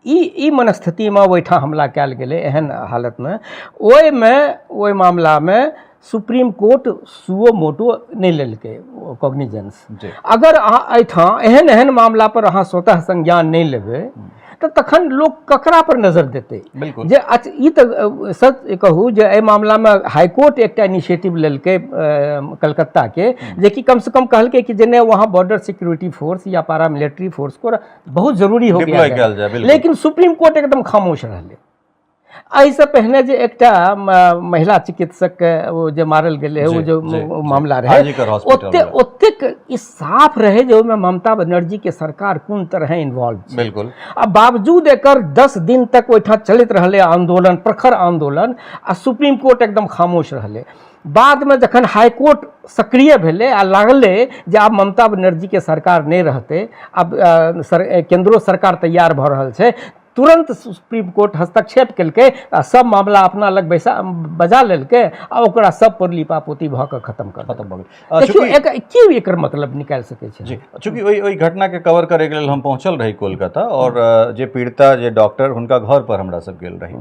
ई ई मनस्थितिमे ओहिठाम हमला कयल गेलै। एहन हालतमे ओहिमे ओहि मामलामे सुप्रीम कोर्ट सुओ मोटो नहि लेलकै कॉग्निजेंस। अगर अहाँ एहिठाम एहन एहन मामला पर अहाँ स्वतः संज्ञान नहि लेबै, तऽ तखन लोक ककरा पर नजर देतै? जे अच्छा, ई तऽ सच कहू जे एहि मामलामे हाईकोर्ट एकटा इनिशिएटिव लेलकै कलकत्ताके, जेकि कमसँ कम कहलकै कि जे नहि, वहाँ बॉर्डर सिक्योरिटी फोर्स या पारामिलिट्री फोर्स को बहुत जरूरी हो गया Deploy है। कयल जाय, बिल्कुल। लेकिन सुप्रीम कोर्ट एकदम खामोश रहलै। एहिसँ पहिने जे एकटा महिला चिकित्सकके ओ जे मारल गेलै, ओ जे ओ मामला रहै, आरजीकर हॉस्पिटल ओते मे। ओतेक ई साफ रहै जे ओहिमे ममता बनर्जीके सरकार कोन तरहे इन्वॉल्व छै। आ बावजूद एकर 10 दिन तक ओहिठाम चलैत रहलै आन्दोलन, प्रखर आन्दोलन, आ सुप्रीम कोर्ट एकदम खामोश रहलै। बादमे जखन हाईकोर्ट सक्रिय भेलै आ लागलै जे आब ममता बनर्जीके सरकार नहि रहतै, आब सर केंद्रो सरकार तैयार भऽ रहल छै, तुरंत सुप्रीम कोर्ट हस्तक्षेप केलकै आ सब मामला अपना लग बैसा बजा लेलकै आ ओकरा सब पर लिपापोती भऽ कऽ खत्म कर खत्म भऽ गेल। देखियौ, चूँकि एक की एकर मतलब निकालि सकै छै? जी, चूँकि ओहि ओहि घटनाके कवर करैके लेल हम पहुँचल रही कोलकाता और जे पीड़िता, जे डॉक्टर, हुनका घर पर हमरा सब गेल रही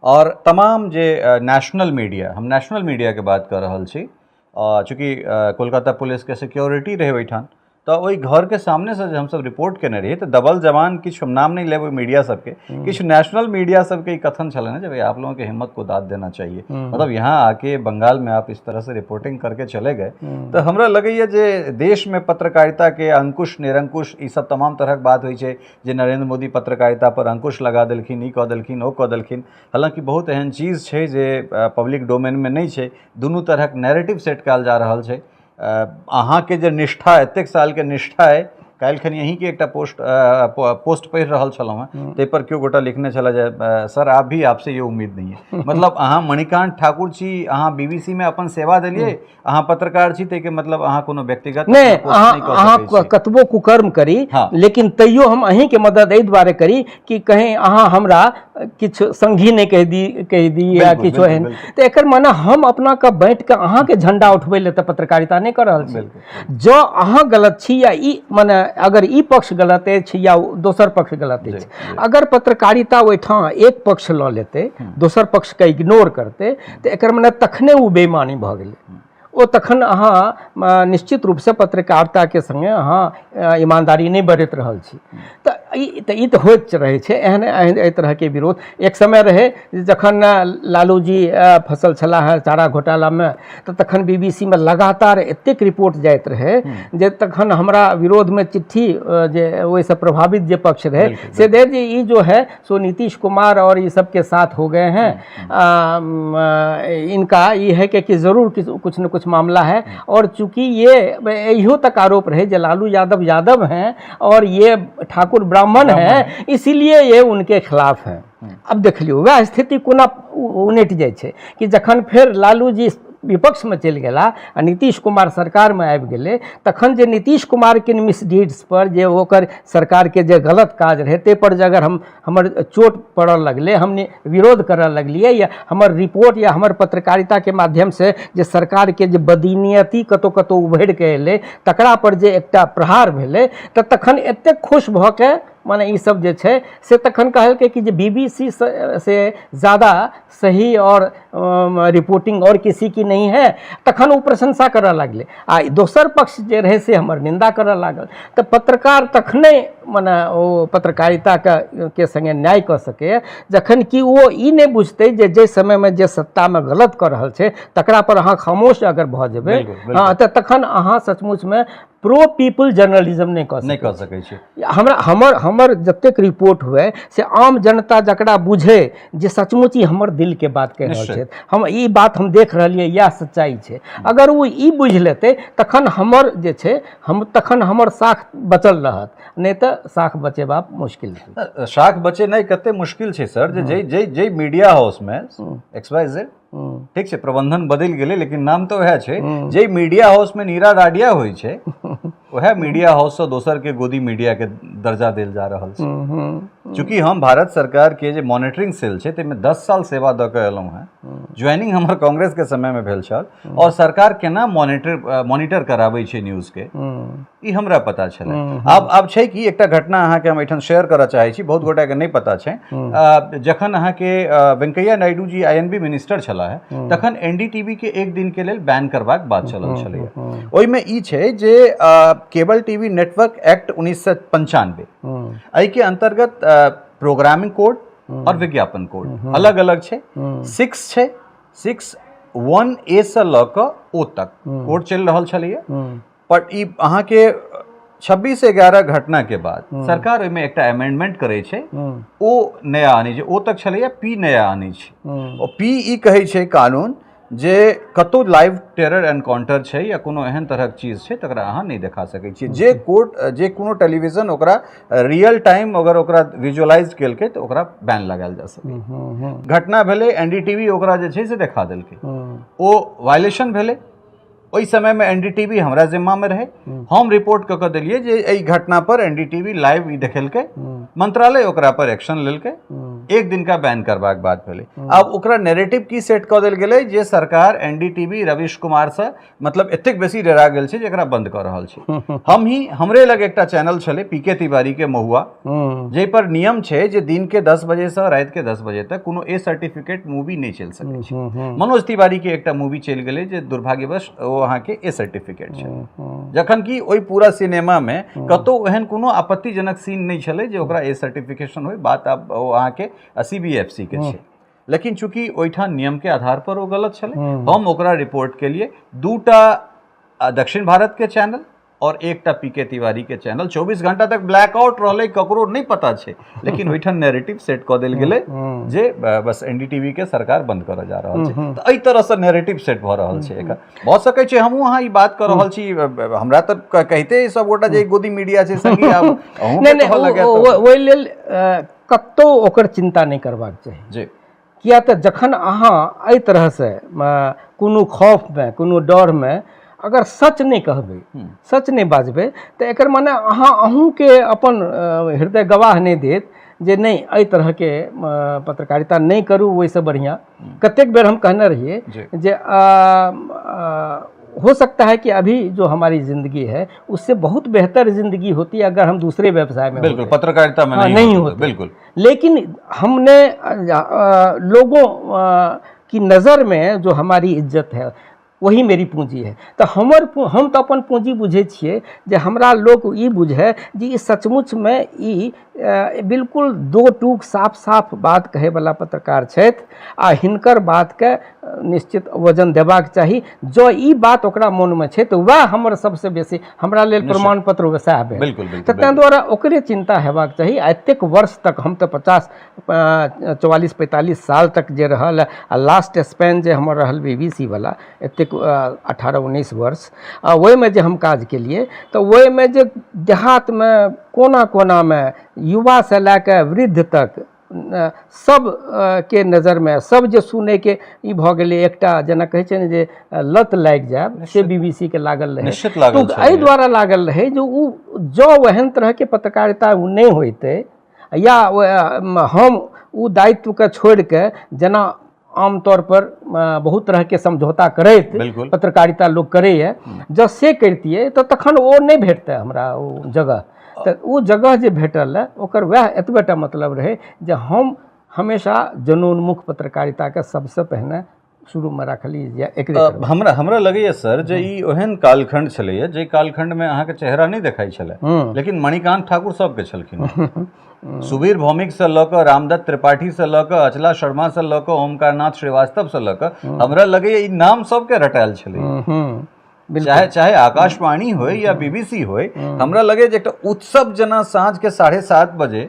और तमाम जे नेशनल मीडिया, हम नेशनल मीडियाके बात कऽ रहल छी, चूँकि कोलकाता पुलिसके सिक्योरिटी रहै ओहिठाम, तऽ ओहि घरके सामनेसँ जे हमसब रिपोर्ट केने रहियै, तऽ दबल जवान, किछु हम नाम नहि लेब ओहि मीडिया सबके, किछु नेशनल मीडिया सबके ई कथन छलै ने जे भाई, आप लोगों के हिम्मत को दाद देना चाहिए, मतलब यहाँ आके बंगाल में आप इस तरह से रिपोर्टिंग करके चले गए। तऽ हमरा लगैए जे देशमे पत्रकारिताके अंकुश, निरंकुश, ई सब तमाम तरहक बात होइ छै जे नरेंद्र मोदी पत्रकारिता पर अंकुश लगा देलखिन, ई कऽ देलखिन, ओ कऽ देलखिन। हालाँकि बहुत एहन चीज छै जे पब्लिक डोमेनमे नहि छै। दुनू तरहक नैरेटिव सेट कयल जा रहल छै। अहाँके जे निष्ठा, एतेक सालके निष्ठा अइ, काल्हि खनि अहीँके एकटा पोस्ट पढ़ि रहल छलहुँ हेँ, ताहिपर केओ गोटा लिखने छलए जे सर, आप भी, आपसे ये उम्मीद नहीं है। मतलब अहाँ मणिकांत ठाकुर छी, अहाँ बीबीसी मे अपन सेवा देलियै, अहाँ पत्रकार छी, ताहिके मतलब अहाँ कोनो व्यक्तिगत नहि पोस्ट अहाँ नहि कऽ अहाँ सकै छी। कतबो कुकर्म करी, लेकिन तैयो हम अहीँके मदद एहि दुआरे करी कि कहीं अहाँ हमरा किछु संघी नहि कहि दी या किछु एहन। तऽ एकर माने हम अपना के बाँटि कऽ अहाँके झंडा उठबै लए तऽ पत्रकारिता नहि कऽ रहल छी। जँ अहाँ गलत छी या ई मने अगर ई पक्ष गलत अछि या दोसर पक्ष गलत अछि, अगर पत्रकारिता ओहिठाम एक पक्ष लऽ लेतै, दोसर पक्षके इग्नोर करतै, तऽ एकर मने तखने ओ बेईमानी भऽ गेलै। ओ तखन अहाँ निश्चित रूपसँ पत्रकारिताके सङ्गे अहाँ ईमानदारी नहि बरति रहल छी। तऽ ई तऽ होइत रहै छै एहन एहन एहि तरहके विरोध। एक समय रहै जे जखन लालू जी फसल छलाह हे चारा घोटालामे, तऽ तखन बीबीसीमे लगातार एतेक रिपोर्ट जाइत रहै जे तखन हमरा विरोधमे चिट्ठी जे ओहिसँ प्रभावित जे पक्ष रहै से दे जे ई जो है सो नीतीश कुमार और ये सब के साथ हो गए हैं, इनका ये है कि ज़रूर कुछ न कुछ मामला है। और चूंकि ये इहो तक आरोप रहे जे लालू यादव यादव हैं और ये ठाकुर ब्राह्मण हैं, इसीलिए ये उनके खिलाफ हैं। अब देख लियौ, वएह स्थिति कोना उनटि जाइ छै कि जखन फेर लालू जी विपक्षमे चलि गेला आ नीतीश कुमार सरकारमे आबि गेलै, तखन जे नीतीश कुमारके मिसडीड्स पर, जे ओकर सरकारके जे गलत काज रहै, ताहि पर जे अगर हम हमर चोट पड़ऽ लगलै, हम विरोध करऽ लगलियै या हमर रिपोर्ट या हमर पत्रकारिताके माध्यमसँ जे सरकारके जे बदनीयती कतहु कतहु उभरि कऽ एलै, तकरा पर जे एकटा प्रहार भेलै, तऽ तखन एतेक खुश भऽ के मने ई सब जे छै से तखन कहलकै कि जे बीबीसी से ज़्यादा सही और रिपोर्टिंग और किसी की नहीं है। तखन ओ प्रशंसा करऽ लागलै आ दोसर पक्ष जे रहै से हमर निंदा करऽ लागल। तऽ पत्रकार तखने मने ओ पत्रकारिताके के सङ्गे न्याय कऽ सकैए, जखन कि ओ ई नहि बुझतै जे जाहि समयमे जे सत्तामे गलत कऽ रहल छै, तकरा पर अहाँ खामोश अगर भऽ जेबै, बिल्कुल, बिल्कुल। हँ, तऽ तखन अहाँ सचमुचमे प्रो पीपल जर्नलिज्म नहि कऽ नहि कऽ सकै छी। हमरा हमर हमर जतेक रिपोर्ट हुए से आम जनता जकरा बुझे जे सचमुच ई हमर दिलके बात कहि रहल छथि, हम ई बात हम देख रहलियै, इएह सच्चाइ छै, अगर ओ ई बुझि लेतै, तखन हमर जे छै हम तखन हमर साख बचल रहत, नहि तऽ साख बचेबा मुश्किल छै। साख बचेनाइ कते मुश्किल छै सर, जे जाहि जाहि जाहि मीडिया हाउसमे XYZ, ठीक छै, प्रबंधन बदलि गेलै लेकिन नाम तऽ वएह छै, जाहि मीडिया हाउसमे नीरा राडिया होइ छै, वएह मीडिया हाउससँ दोसर के गोदी मीडिया के दर्जा देल जा रहल छै। चूँकि हम भारत सरकार के जे मॉनिटरिंग सेल छै, ताहिमे 10 साल सेवा दऽ कऽ एलहुँ हेँ। ज्वाइनिंग हमर कांग्रेस के समय मे भेल छल और सरकार केना मॉनिटर मॉनिटर कराबै छै न्यूज के, ई हमरा पता छलै। आब छै कि एकटा घटना अहाँके हम एहिठाम शेयर करऽ चाहै छी, बहुत गोटाके नहि पता छै। जखन अहाँके वेंकैया नायडू जी आईएनबी मिनिस्टर छलाह, तखन एनडीटीवी के एक दिन के लेल बैन करबाक बात चलल छलैया। ओहिमे ई छै जे केबल टीवी नेटवर्क एक्ट 1995, एहिके अंतर्गत प्रोग्रामिंग कोड और विज्ञापन कोड अलग अलग छै। 6 छै, 6(1)(ए) से लऽ कऽ ओ तक कोड चलि रहल छलैया। पर ई अहाँके 26/11 घटना के बाद सरकार ओहिमे एकटा अमेंडमेंट करै छै। ओ नया आनै छै, ओ तक छलैया, पी नया आनै छै। ओ पी ई कहै छै कानून जे कतौ लाइव टेरर एनकाउंटर छै या कोनो एहन तरहक चीज छै, तकरा अहाँ नहि देखा सकै छियै। जे कोर्ट, जे कोनो टेलीविजन ओकरा रियल टाइम अगर ओकरा विजुअलाइज केलकै, तऽ ओकरा बैन लगायल जा सकै। घटना भेलै, एनडीटीवी ओकरा जे छै से देखा देलकै, ओ वायलेशन भेलै। ओहि समयमे एनडीटीवी हमरा जिम्मामे रहै। हम रिपोर्ट कऽ कऽ देलियै जे एहि घटना पर एनडीटीवी लाइव ई देखेलकै। मंत्रालय ओकरा पर एक्शन लेलकै। एक दिनका बैन करबाक बात भेलै। आब ओकरा नैरेटिव की सेट कऽ देल गेलै जे सरकार एनडीटीवी रवीश कुमारसँ मतलब एतेक बेसी डरा गेल छै जे एकरा बंद कऽ रहल छै। हम ही हमरे लग एकटा चैनल छलै पी के तिवारी के महुआ, जाहि पर नियम छै जे दिन के 10 बजे से राति के 10 बजे तक कोनो ए सर्टिफिकेट मूवी नहि चलि सकै छै। मनोज तिवारी के एकटा मूवी चलि गेलै जे दुर्भाग्यवश ओ अहाँके ए सर्टिफिकेट छै, जखन कि ओहि पूरा सिनेमा में कतौ एहन कोनो आपत्तिजनक सीन नहि छलै जे ओकरा ए सर्टिफिकेशन होइ। बात आब ओ अहाँके CBFC के छै, लेकिन चूंकि ओहिठाम नियम के आधार पर ओ गलत छलै, हम ओकरा रिपोर्ट के लिए 2टा दक्षिण भारत के चैनल और एकटा पी के तिवारी के चैनल 24 घंटा तक ब्लैकआउट रहलै, ककरो नहि पता छै, लेकिन ओहिठाम नैरेटिव सेट कऽ देल गेलै जे बस एनडीटीवी के सरकार बंद करऽ जा रहल छै। तऽ एहि तरहसँ नैरेटिव सेट भऽ रहल छै। एकर भऽ सकै छै हमहूँ अहाँ ई बात कऽ रहल छी, हमरा तऽ कहिते सब गोटा जे गोदी मीडिया छै संगी, आब अहूँ नहि नहि, ओहि लेल कतौ ओकर चिन्ता नहि करबाक चाही जी। किया तऽ जखन अहाँ एहि तरहसँ कोनो खौफमे कोनो डरमे अगर सच नहि कहबै, सच नहि बाजबै, तऽ एकर माने अहाँ अहूँके अपन हृदय गवाह नहि देत जे नहि एहि तरहके पत्रकारिता नहि करू, ओहिसँ बढ़िआँ। कतेक बेर हम कहने रहियै जे हो सकता है कि अभी जो हमारी ज़िंदगी है उससे बहुत बेहतर ज़िंदगी होती अगर हम दूसरे व्यवसाय में बिल्कुल पत्रकारिता में नहीं होते, बिल्कुल। लेकिन हमने लोगों की नज़र में जो हमारी इज्जत है वही मेरी पूंजी है। तो हम तो अपन पूंजी बुझै छियै जे हमरा लोक ई बुझे जे ई सचमुच में ई बिल्कुल दो टूक साफ साफ बात कहैवला पत्रकार छथि आ हिनकर बातके निश्चित वजन देबाक चाही। जँ ई बात ओकरा मोनमे छै तऽ वएह हमर सबसँ बेसी हमरा लेल प्रमाण पत्र वएह भेल। बिल्कुल, तऽ ताहि दुआरे ओकरे चिन्ता हेबाक चाही। आ एतेक वर्ष तक हम तऽ 50 44 45 साल तक जे रहल आ लास्ट स्पेन जे हमर रहल BBC वाला एतेक 18-19 वर्ष, आ ओहिमे जे हम काज केलियै तऽ ओहिमे जे देहातमे कोना कोनामे युवासँ लए कऽ वृद्ध तक सब के नजरमे सब जे सुनैके ई भऽ गेलै एकटा जेना कहै छै ने जे लत लागि जायब, से BBC के लागल रहै। निश्चित लागल तऽ एहि दुआरे लागल रहै जे ओ जँ ओहन तरहके पत्रकारिता ओ नहि होइतै या हम ओ दायित्वके छोड़िके जेना आमतौर पर बहुत तरहके समझौता करैत पत्रकारिता लोक करैए, जँ से करितियै तऽ तखन ओ नहि भेटतै हमरा ओ जगह। तऽ ओ जगह जे भेटल ओकर वएह एतबेटा मतलब रहै जे हम हमेशा जनोन्मुख पत्रकारिताके सबसँ पहिने शुरूमे राखलियै जे एकरे हमरा हमरा लगैए सर जे ई ओहन कालखंड छलैए जे कालखंडमे अहाँके चेहरा नहि देखाइ छलै, लेकिन मणिकांत ठाकुर सबके छलखिन। सुबीर भौमिकसँ लऽ कऽ रामदत्त त्रिपाठीसँ लऽ कऽ अचला शर्मासँ लऽ कऽ ओमकारनाथ श्रीवास्तवसँ लऽ कऽ हमरा लगैए ई नाम सबके रटायल छलै। चाहे चाहे आकाशवाणी होय या बीबीसी होय, हमरा लगे जे एकटा उत्सव जेना साँझ के 7:30 बजे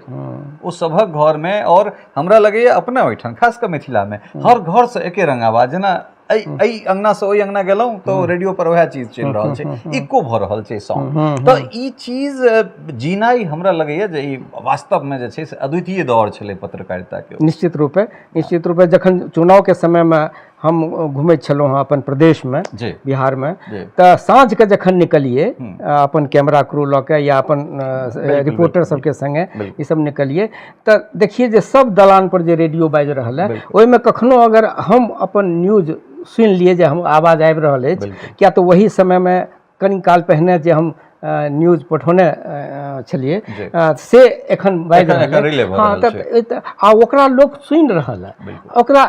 ओ सभक घर में, और हमरा लगैए अपना ओहिठाम खास कऽ मिथिला में हर घर से एके रंग आवाज, जेना एहि अंगना से ओहि अंगना गेलहुँ तऽ रेडियो पर वएह चीज चलि रहल छै, इको भऽ रहल छै सॉन्ग। तऽ ई चीज जीनाइ हमरा लगैए जे ई वास्तव में जे छै से अद्वितीय दौर छलै पत्रकारिता के। निश्चित रूपे, निश्चित रूपे जखन चुनाव के समय में हम घुमैत छलहुँ हँ अपन प्रदेशमे बिहारमे, तऽ साँझके जखन निकलियै अपन कैमरा क्रू लऽ के या अपन रिपोर्टर सबके सङ्गे ई सब निकलियै तऽ देखियै जे सब दलान पर जे रेडियो बाजि रहल है ओहिमे कखनो अगर हम अपन न्यूज सुनि लियै जे हम आवाज आबि रहल अछि, किया तऽ ओही समयमे कनि काल पहिने जे हम न्यूज पठौने छलियै से एखन बाजि रहल, हँ, तऽ आ ओकरा लोक सुनि रहल है, ओकरा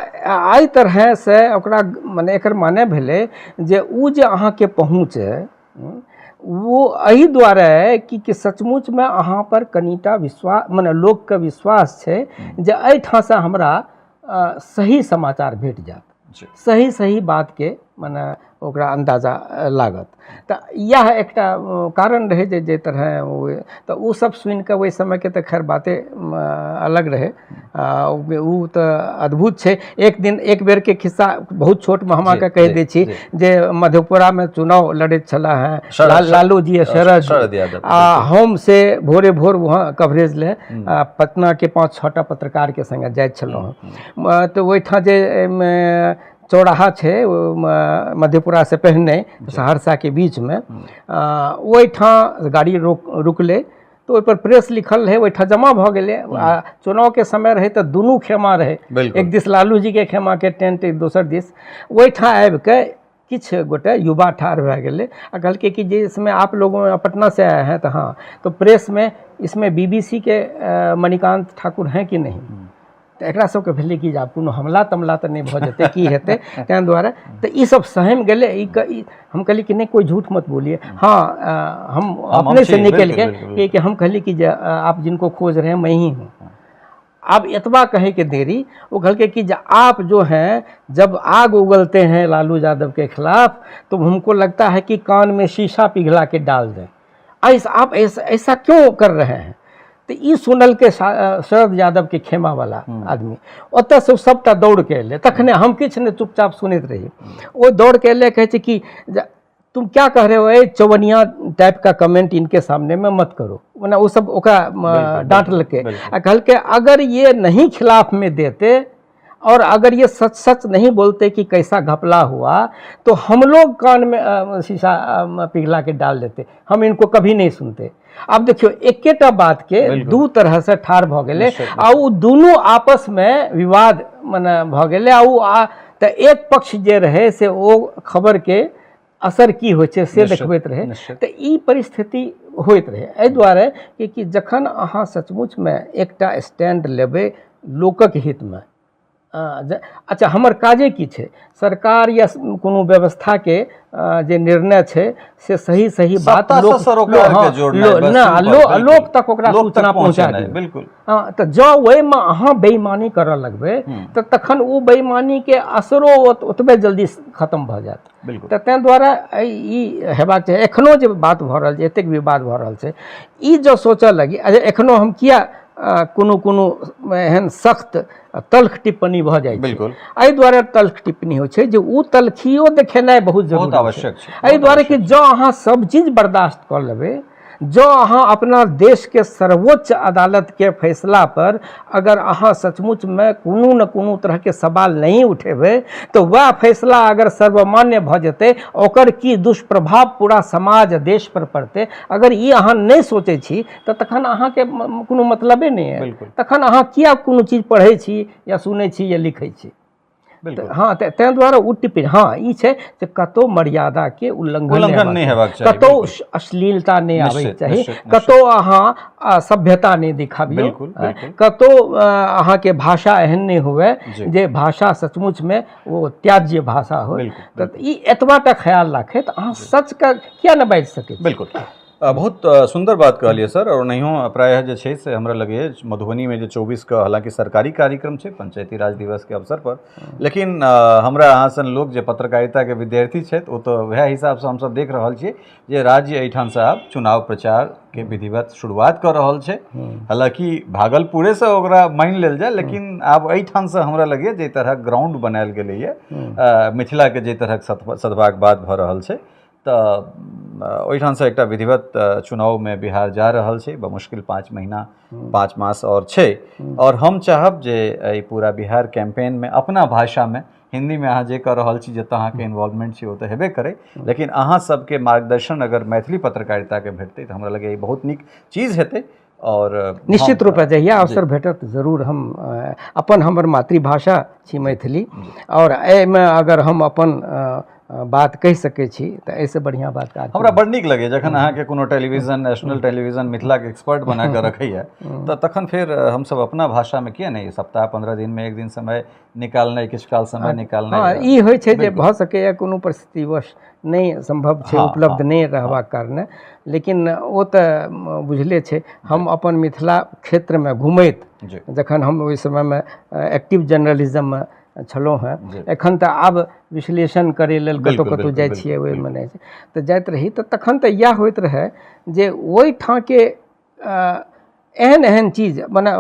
एहि तरहसँ ओकरा मने एकर माने भेलै जे ओ जे अहाँके पहुँच है ओ एहि दुआरे कि सचमुचमे अहाँ पर कनिटा विश्वास मने लोकके विश्वास छै जे एहिठामसँ हमरा सही समाचार भेट जायत, सही सही बातके मने ओकरा अन्दाजा लागत। तऽ इएह एकटा कारण रहै जे जाहि तरहे ओ तऽ ओ सब सुनिकऽ ओहि समयके तऽ खैर बाते अलग रहै, ओ तऽ अद्भुत छै। एक दिन एक बेरके खिस्सा बहुत छोटमे हम अहाँके कहि दै छी जे मधेपुरामे चुनाव लड़ैत छलाह हेँ लालू जी शरद यादव, आ हम से भोरे भोर वहाँ कवरेज ले पटनाके 5-6 टा पत्रकारके सङ्गे जाइत छलहुँ हेँ। तऽ ओहिठाम जे चौराहा छै मधेपुरा से पहिने सहरसाके बीचमे, ओहिठाम गाड़ी रुकलै। तऽ ओहिपर प्रेस लिखल रहै, ओहिठाम जमा भऽ गेलै। आ चुनावके समय रहै तऽ दुनू खेमा रहै, एक दिस लालू जीके खेमाके टेंट, एक दोसर दिस। ओहिठाम आबिके किछु गोटे युवा ठाढ़ भए गेलै आ कहलकै कि जे इसमें आप लोगों पटना से आए हैं, तऽ हाँ, तो प्रेस में इसमें बीबीसी के मणिकांत ठाकुर हैं कि नहीं? तऽ एकरा सबके भेलै कि जे आब कोनो हमला तमला तऽ नहि भऽ जेतै, की हेतै, ताहि दुआरे तऽ ई सब सहमि गेलै। ई हम कहलियै कि नहीं, कोई झूठ मत बोलिए। हाँ, हम अपने से निकलि के कि हम कहलियै कि जे आप जिनको खोज रहे हैं मैं ही हूँ। आब एतबा कहैके देरी, ओ कहलकै कि जे आप जो हैं जब आग उगलते हैं लालू यादव के खिलाफ तो हमको लगता है कि कान में शीशा पिघला के डाल दें, ऐसा आप ऐसा ऐसा क्यों कर रहे हैं? तऽ ई सुनलकै शरद यादवके खेमावला आदमी, ओतऽसँ सबटा दौड़के एलै। तखने हम किछु नहि, चुपचाप सुनैत रही। ओ दौड़के एलै, कहै छै कि तुम क्या कह रहे हो, ए चौवनिया टाइप का कमेंट इनके सामने में मत करो। मने ओ सब ओकरा डांटलकै आ कहलकै अगर ये नहीं खिलाफ में देते और अगर ये सच सच नहीं बोलते कि कैसा घपला हुआ तो हम लोग कान में शीशा पिघला के डाल देते, हम इनको कभी नहीं सुनते। आब देखियौ, एकेटा बात के दू तरह से ठाढ़ भऽ गेलै आ ओ दुनू आपसमे विवाद मने भऽ गेलै। आ ओ तऽ एक पक्ष जे रहै से ओ खबरके असर की होइ छै से देखबैत रहै। तऽ ई परिस्थिति होइत रहै एहि दुआरे कि जखन अहाँ सचमुचमे एकटा स्टैंड लेबै लोकक हितमे। अच्छा, हमर काजे की छै? सरकार या कोनो व्यवस्थाके जे निर्णय छै से सही सही बात लोक लोक तक ओकरा सूचना पहुँचा दियौ। बिल्कुल। हँ, तऽ जँ ओहिमे अहाँ बेईमानी करऽ लगबै तऽ तखन ओ बेईमानीके असरो ओतबे जल्दी खतम भऽ जायत। बिल्कुल। तऽ ताहि दुआरे ई हेबाक चाही। एखनो जे बात भऽ रहल छै, एतेक विवाद भऽ रहल छै, ई जँ सोचऽ लगी, अरे एखनो हम किया कोनो कोनो एहन सख्त तल्ख टिप्पणी भऽ जाइ छै? एहि दुआरे तल्ख टिप्पणी होइ छै जे ओ तल्खियो देखेनाइ बहुत जरूरी आवश्यक छै। एहि दुआरे कि जँ अहाँ सब चीज बर्दाश्त कऽ लेबै, जँ अहाँ अपना देशके सर्वोच्च अदालतके फैसला पर अगर अहाँ सचमुचमे कोनो ने कोनो तरहके सवाल नहि उठेबै, तऽ वएह फैसला अगर सर्वमान्य भऽ जेतै, ओकर की दुष्प्रभाव पूरा समाज देश पर पड़तै, अगर ई अहाँ नहि सोचै छी तऽ तखन अहाँके कोनो मतलबे नहि है। तखन अहाँ किया कोनो चीज पढ़ै छी या सुनै छी या लिखै छी? हँ, तऽ ताहि दुआरे ओ टिप्पणी। हँ, ई छै जे कतहु मर्यादाके उल्लंघन नहि हेबाक चाही, कतहु अश्लीलता नहि आबैके चाही, कतहु अहाँ सभ्यता नहि दिखाबियौ, कतहु अहाँके भाषा एहन नहि हुए जे भाषा सचमुचमे ओ त्याज्य भाषा हो। तऽ ई एतबा टा ख्याल राखैत अहाँ सचके किया नहि बाजि सकै? बिल्कुल, बहुत सुन्दर बात कहलियै सर। आओर नहियो प्रायः जे छै से हमरा लगैए मधुबनीमे जे 24 के हालाँकि सरकारी कार्यक्रम छै पंचायती राज दिवसके अवसर पर, लेकिन हमरा अहाँ सन लोक जे पत्रकारिताके विद्यार्थी छथि, ओ तऽ वएह हिसाबसँ हमसब देख रहल छियै जे राज्य एहिठामसँ आब चुनाव प्रचारके विधिवत शुरुआत कऽ रहल छै। हालाँकि भागलपुरेसँ ओकरा मानि लेल जाय, लेकिन आब एहिठामसँ हमरा लगैए जाहि तरहक ग्राउंड बनायल गेलैए, मिथिलाके जाहि तरहक सधबाक बात भऽ रहल छै, तऽ ओहिठामसँ एकटा विधिवत चुनावमे बिहार जा रहल छै। बमुश्किल 5 महीना, 5 मास आओर छै। आओर हम चाहब जे एहि पूरा बिहार कैंपेनमे अपना भाषामे, हिन्दीमे अहाँ जे कऽ रहल छी, जतऽ अहाँके इन्वॉल्वमेंट छै ओ तऽ हेबे करै, लेकिन अहाँ सबके मार्गदर्शन अगर मैथिली पत्रकारिताके भेटतै तऽ हमरा लगैए ई बहुत नीक चीज हेतै। आओर निश्चित रूपे जहिया अवसर भेटत जरूर हम अपन, हमर मातृभाषा छी मैथिली, आओर एहिमे अगर हम अपन बात कहि सकै छी तऽ एहिसँ बढ़िआँ बात हमरा बड़ नीक लगैए। जखन अहाँके कोनो टेलीविजन, नेशनल टेलीविजन मिथिलाके एक्सपर्ट बना कऽ रखैए, तऽ तखन फेर हमसब अपना भाषामे किए नहि सप्ताह 15 दिनमे एक दिन समय निकालनाइ, किछु काल समय निकालनाइ। ई होइ छै जे भऽ सकैए कोनो परिस्थितिवश नहि सम्भव छै, उपलब्ध नहि रहबाक कारणे, लेकिन ओ तऽ बुझले छै। हम अपन मिथिला क्षेत्रमे घुमैत जखन हम ओहि समयमे एक्टिव जर्नलिज्ममे छलहुँ हेँ, एखन तऽ आब विश्लेषण करै लेल कतहु कतहु जाइ छियै, ओहिमे नहि छै, तऽ जाइत रही तऽ तखन तऽ इएह होइत रहै जे ओहिठामके एहन एहन चीज, मने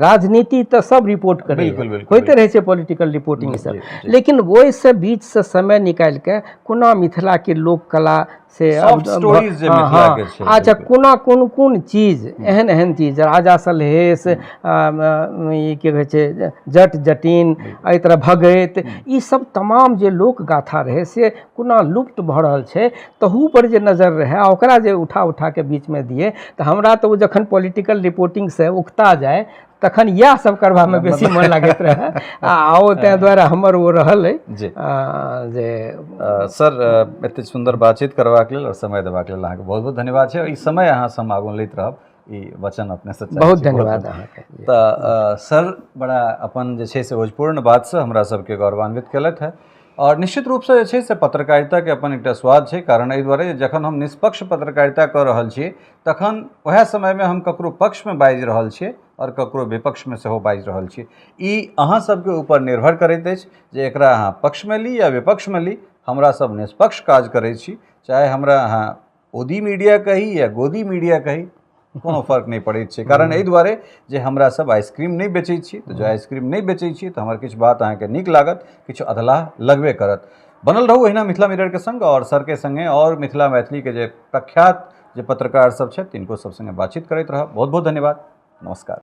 राजनीति तऽ सब रिपोर्ट करै, होइते रहै छै पॉलिटिकल रिपोर्टिंग सब, लेकिन ओहिसँ बीचसँ समय निकालिके कोना मिथिलाके लोक कला से Soft stories जे मिथिला के छै, अच्छा, बिल्कुल। कोना कोन कोन चीज, एहन एहन चीज, राजा सलहेश, ई की कहै छै, जट जटिन, एहि तरह भगैत, ई सब तमाम जे लोक गाथा रहै से कोना लुप्त भऽ रहल छै, तहू पर जे नजर रहै आ ओकरा जे उठा उठाके बीचमे दियै। तऽ हमरा तऽ ओ जखन पॉलिटिकल रिपोर्टिंगसँ उकता जाय तखन इएह सब करबामे बेसी मन लागैत रहै आ ओ ताहि दुआरे हमर ओ रहल अइ जे सर, एतेक सुन्दर बातचीत करबाक लेल आओर समय देबाक लेल अहाँके बहुत बहुत धन्यवाद छै। ई समय अहाँसँ हम आगू लैत रहब, ई वचन अपनेसँ चाहै बहुत छी। धन्यवाद अहाँके। तऽ सर बड़ा अपन जे छै से ओजपूर्ण बातसँ हमरा सबके गौरवान्वित केलथि हेँ आओर निश्चित रूपसँ जे छै से पत्रकारिताके अपन एकटा स्वाद छै, कारण एहि दुआरे जे जखन हम निष्पक्ष पत्रकारिता कऽ रहल छी तखन वएह समयमे हम ककरो पक्षमे बाजि रहल छियै आओर ककरो विपक्षमे सेहो बाजि रहल छी। ई अहाँ सबके ऊपर निर्भर करैत अछि जे एकरा अहाँ पक्षमे ली या विपक्षमे ली। हमरा सब निष्पक्ष काज करै छी, चाहे हमरा अहाँ ओदी मीडिया कही या गोदी मीडिया कही, कोनो फर्क नहि पड़ैत छै, कारण एहि दुआरे जे हमरा सब आइसक्रीम नहि बेचै छी। तऽ जँ आइसक्रीम नहि बेचै छी तऽ हमर किछु बात अहाँके नीक लागत, किछु अधलाह लगबे करत। बनल रहू एहिना मिथिला मिररके संग आओर सरके संगे आओर मिथिला मैथिलीके जे प्रख्यात जे पत्रकार सब छथि तिनको सब संगे बातचीत करैत रहब। बहुत बहुत धन्यवाद, नमस्कार।